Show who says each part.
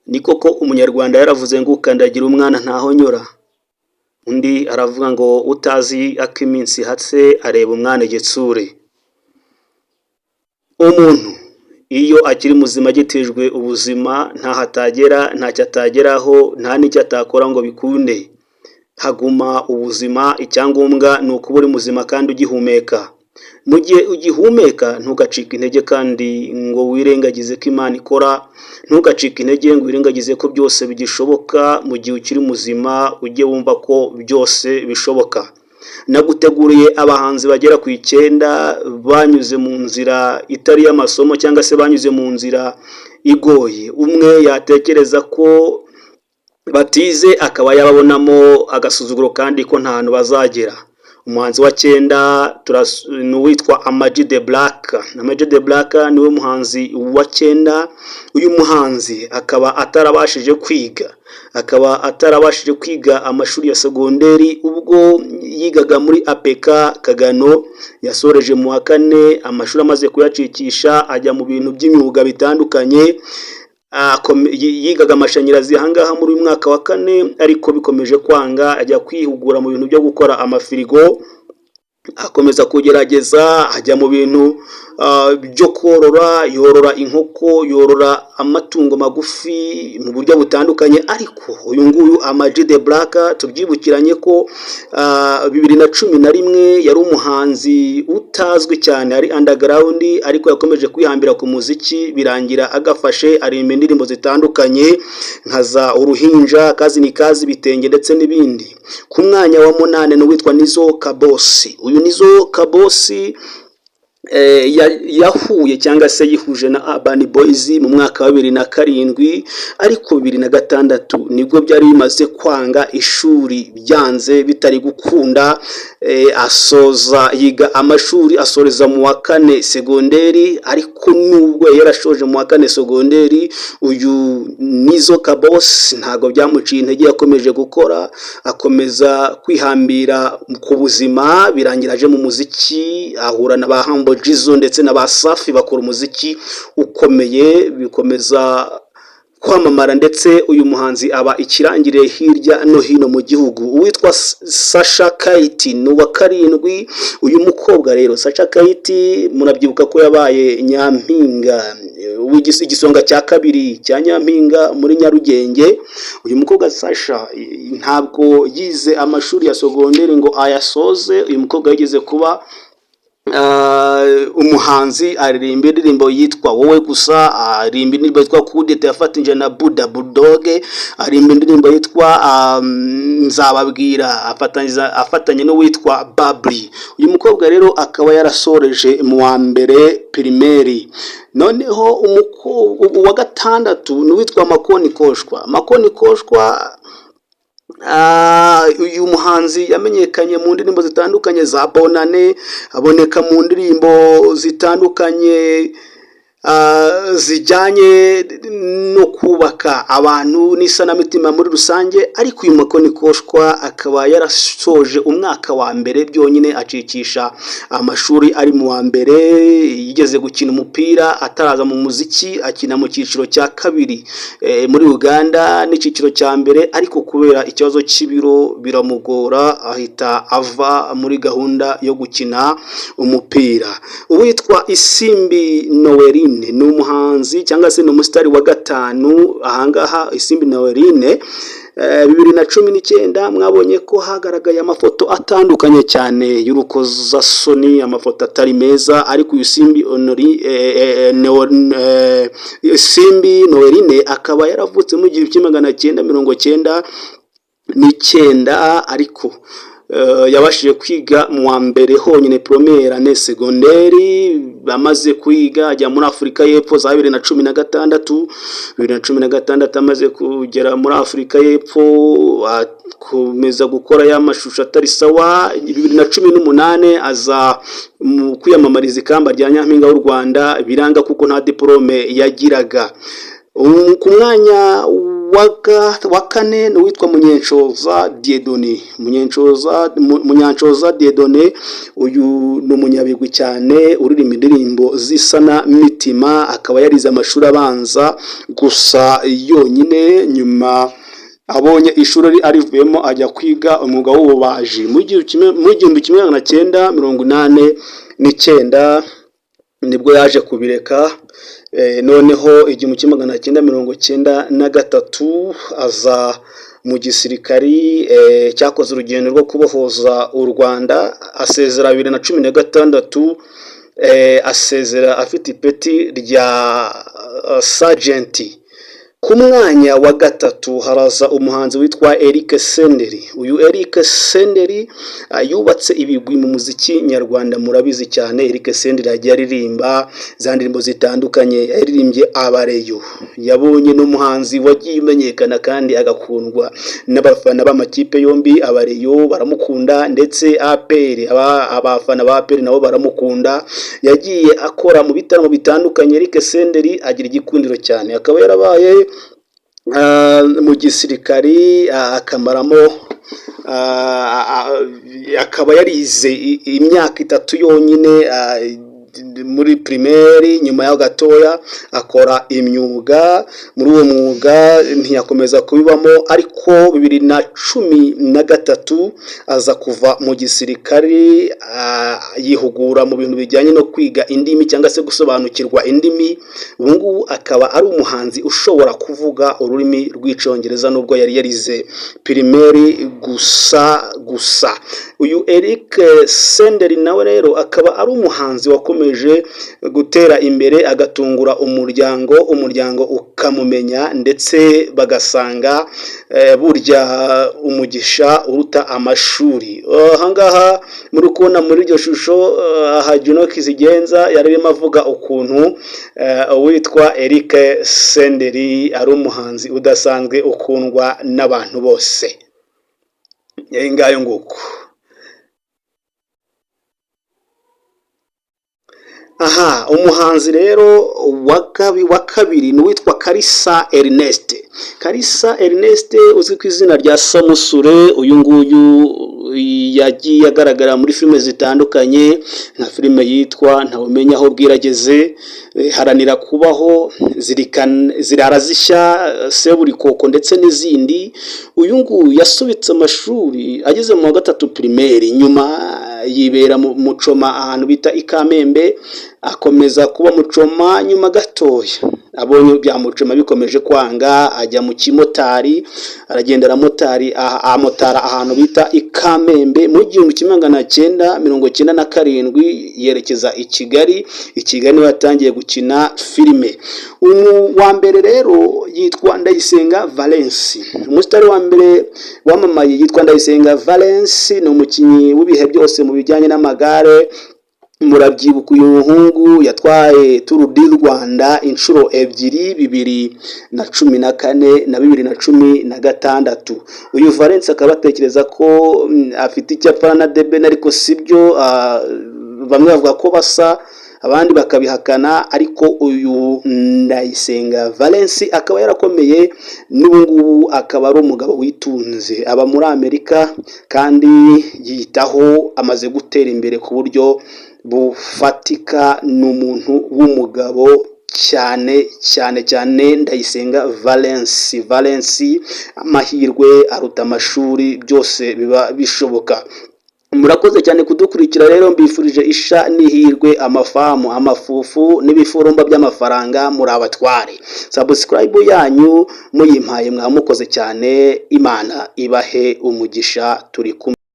Speaker 1: Ni koko Umunyarwanda yaravuze ngo ukandagira umwana ntahonyora. Undi aravuga ngo utazi ak'iminsi ihatse areba umwana igitsure. Umuntu iyo akiri muzima, agitijwe ubuzima, ntaho atagera, ntacyo atageraho, nta n'icyo atakora ngo bikunde. Haguma ubuzima, icyangombwa ni ukuba uri muzima kandi ugihumeka. Mu gihe ugihumeka, ntugacike intege kandi ngo wirengagize ko Imana ikora, ntugacike intege ngo wirengagize ko byose bigishoboka. Mu gihe ukiri muzima, ujye wumva ko byose bishoboka. Naguteguriye abahanzi bagera ku 9 banyuze mu nzira itari iy'amasomo cyangwa se banyuze mu nzira igoye. Umwe yatekereza ko batize akaba yababonamo agasuzuguro kandi ko nta hantu bazagera. Umuhanzi wa cyenda ni uwitwa Ama-G The Black. Ama-G The Black niwe muhanzi wa cyenda. Uyu muhanzi akaba atarabashije kwiga amashuri ya segonderi. Ubwo yigaga muri APK Kagano, yasoreje mu wa kane amashuri. Amaze kuyacikisha, ajya mu bintu by'imyuga bitandukanye. Yigaga amashanyarazi ahangaha muri uyu mwaka wa kane, ariko bikomeje kwanga ajya kwihugura mu bintu byo gukora amafirigo. Akomeza kugerageza, ajya mu bintu byo korora, yorora inkoko, yorora amatungo magufi mu buryo butandukanye. Ariko uyu nguyu Ama-G The Black, tubyibukiranye ko 2011 yari umuhanzi utazwi cyane, ari underground, ariko yakomeje kwihambira ku muziki, birangira agafashe, aririmba indirimbo zitandukanye nka za Uruhinja, Kazi ni Kazi, Ibitenge ndetse n'ibindi. Ku mwanya wa munane ni uwitwa Nizzo Kabosi. Uyu Nizzo Kabosi yahuye cyangwa se yihuje na Urban Boys mu mwaka wa 2007, ariko 2006 nibwo byari bimaze kwanga, ishuri byanze, bitari gukunda. Asoza yiga amashuri, asoreza mu wa kane segonderi. Ariko nubwo yarashoje mu wa kane segonderi, uyu Nizzo Kabosi ntabwo byamuciye intege, yakomeje gukora, akomeza kwihambira ku buzima, birangira aje mu muziki, ahura na ba Humble Jizzo ndetse na ba Safi, bakora umuziki ukomeye, bikomeza kwamamara, ndetse uyu muhanzi aba ikirangirire hirya no hino mu gihugu. Uwitwa Sasha Kite ni uwa karindwi. Uyu mukobwa rero Sasha Kite, murabyibuka ko yabaye nyampinga, igisonga cya kabiri cya nyampinga muri Nyarugenge. Uyu mukobwa Sasha ntabwo yize amashuri ya sogonderi ngo ayasoze. Uyu mukobwa yigeze kuba umuhanzi, aririmba indirimbo yitwa Wowe Gusa, aririmba indirimbo yitwa Kudeta yafatanyije na Buda Bulldog, aririmba indirimbo yitwa Nzababwira afatanye n'uwitwa Babli. Uyu mukobwa rero akaba yarasoreje mu wa mbere primaire. Noneho uwa gatandatu ni uwitwa Makoni Koshwa. Makoni Koshwa, uyu muhanzi yamenyekanye mu ndirimbo zitandukanye za Bonane, aboneka mu ndirimbo zitandukanye zijyanye no kubaka abantu n'isanamitima muri rusange. Ariko uyu Makoni Koshwa akaba yarasoje umwaka wa mbere byonyine, acikisha amashuri ari mu wa mbere. Yigeze gukina umupira ataraza mu muziki, akina mu cyiciro cya kabiri muri Uganda n'icyiciro cya mbere, ariko kubera ikibazo cy'ibiro biramugora, ahita ava muri gahunda yo gukina umupira. Uwitwa Isimbi Noeline ni umuhanzi cyangwa se ni umusitari wa gatanu ahangaha. Isimbi Noeline, 2019 mwabonye ko hagaragaye amafoto atandukanye cyane y'urukozasoni, amafoto atari meza. Ariko uyu Simbi Noeline akaba yaravutse mu 1999, ariko yabashije kwiga mu wa mbere honyine, première année secondaire. Amaze kwiga ajya muri Afurika y'Epfo za 2016. 2016 amaze kugera muri Afurika y'Epfo, akomeza gukora ya mashusho atari sawa. 2018 aza mu kwiyamamariza ikamba rya nyampinga w'u Rwanda, biranga kuko nta diplôme yagiraga. Ku mwanya Wa kane ni uwitwa Munyanshoza Dieudonné. Munyanshoza Dieudonné, uyu ni umunyabigwi cyane uririmba indirimbo z'isanamitima, akaba yarize amashuri abanza gusa yonyine. Nyuma abonye ishuri arivuyemo, ajya kwiga umwuga w'ububaji. Mu 1989 nibwo yaje kubireka. Noneho 1993 aza mu gisirikari cyakoze urugendo rwo kubohoza u Rwanda, asezera 2016, asezera afite ipeti rya sajenti. Ku mwanya wa gatatu haraza umuhanzi witwa Eric Senderi. Uyu Eric Senderi yubatse ibigwi mu muziki nyarwanda, murabizi cyane. Eric Senderi yagiye aririmba za ndirimbo zitandukanye, yaririmbye Abareyo. Yabonye n'umuhanzi wagiye umenyekana kandi agakundwa n'abafana b'amakipe yombi. Abareyo baramukunda, ndetse APR, abafana ba APR nabo baramukunda. Yagiye akora mu bitaramo bitandukanye. Eric Senderi agira igikundiro cyane, akaba yarabaye mu gisirikari akamaramo, akaba yarize imyaka 3 yonyine muri primaire. Nyuma yaho gatoya akora imyuga. Muri uwo mwuga ntiyakomeza kubibamo, ariko 2013 aza kuva mu gisirikari, yihugura mu bintu bijyanye no kwiga indimi cyangwa se gusobanukirwa indimi. Ubu ngubu akaba ari umuhanzi ushobora kuvuga ururimi rw'Icyongereza nubwo yari yarize primaire gusa gusa. Uyu Eric Senderi nawe rero akaba ari umuhanzi wakomeje gutera imbere, agatungura umuryango, umuryango ukamumenya, ndetse bagasanga burya umugisha uruta amashuri. Ahangaha muri kubona muri iryo shusho, aha Juno Kizigenza yari arimo avuga ukuntu uwitwa Eric Senderi ari umuhanzi udasanzwe ukundwa n'abantu bose. Ngayo nguko. Aha umuhanzi rero wa kabiri ni uwitwa Kalisa Ernest. Kalisa Ernest uzwi ku izina rya Samusure, uyu nguyu yagiye agaragara muri filime zitandukanye, nka filime yitwa Ntawumenya Aho Bwirageze, Haranira Kubaho, Zirara Zishya, Seburikoko ndetse n'izindi. Uyu nguyu yasubitse amashuri ageze mu wa gatatu primaire, nyuma yibera mu Mucoma ahantu bita i Kamembe, akomeza kuba Mucoma. Nyuma gatoya abonye bya Mucoma bikomeje kwanga, ajya mu kimotari, aragenda aramotari, amotara ahantu bita i Kamembe. Mu 1997 yerekeza i Kigali. I Kigali niho yatangiye gukina filime. Uwa mbere rero yitwa Ndayisenga Valence. Umusitari wa mbere wamamaye yitwa Ndayisenga Valence, ni umukinnyi w'ibihe byose mu bijyanye n'amagare. Murabyibuka, uyu muhungu yatwaye Tour du Rwanda inshuro ebyiri, 2014 na 2016. Uyu Valence akaba atekereza ko afite icyo apfana na The Ben, ariko sibyo. Bamwe bavuga ko basa, abandi bakabihakana, ariko uyu Ndayisenga Valence akaba yarakomeye, n'ubu ngubu akaba ari umugabo witunze, aba muri Amerika kandi yiyitaho, amaze gutera imbere ku buryo bufatika, ni umuntu w'umugabo cyane cyane cyane. Ndayisenga Valence, Valence, amahirwe aruta amashuri, byose biba bishoboka. Murakoze cyane kudukurikira rero, mbifurije isha n'ihirwe, amafamu, amafufu n'ibifurumba by'amafaranga, muri abatware. Subscribe yanyu muyimpaye mwamukoze cyane, Imana ibahe umugisha, turi kumwe.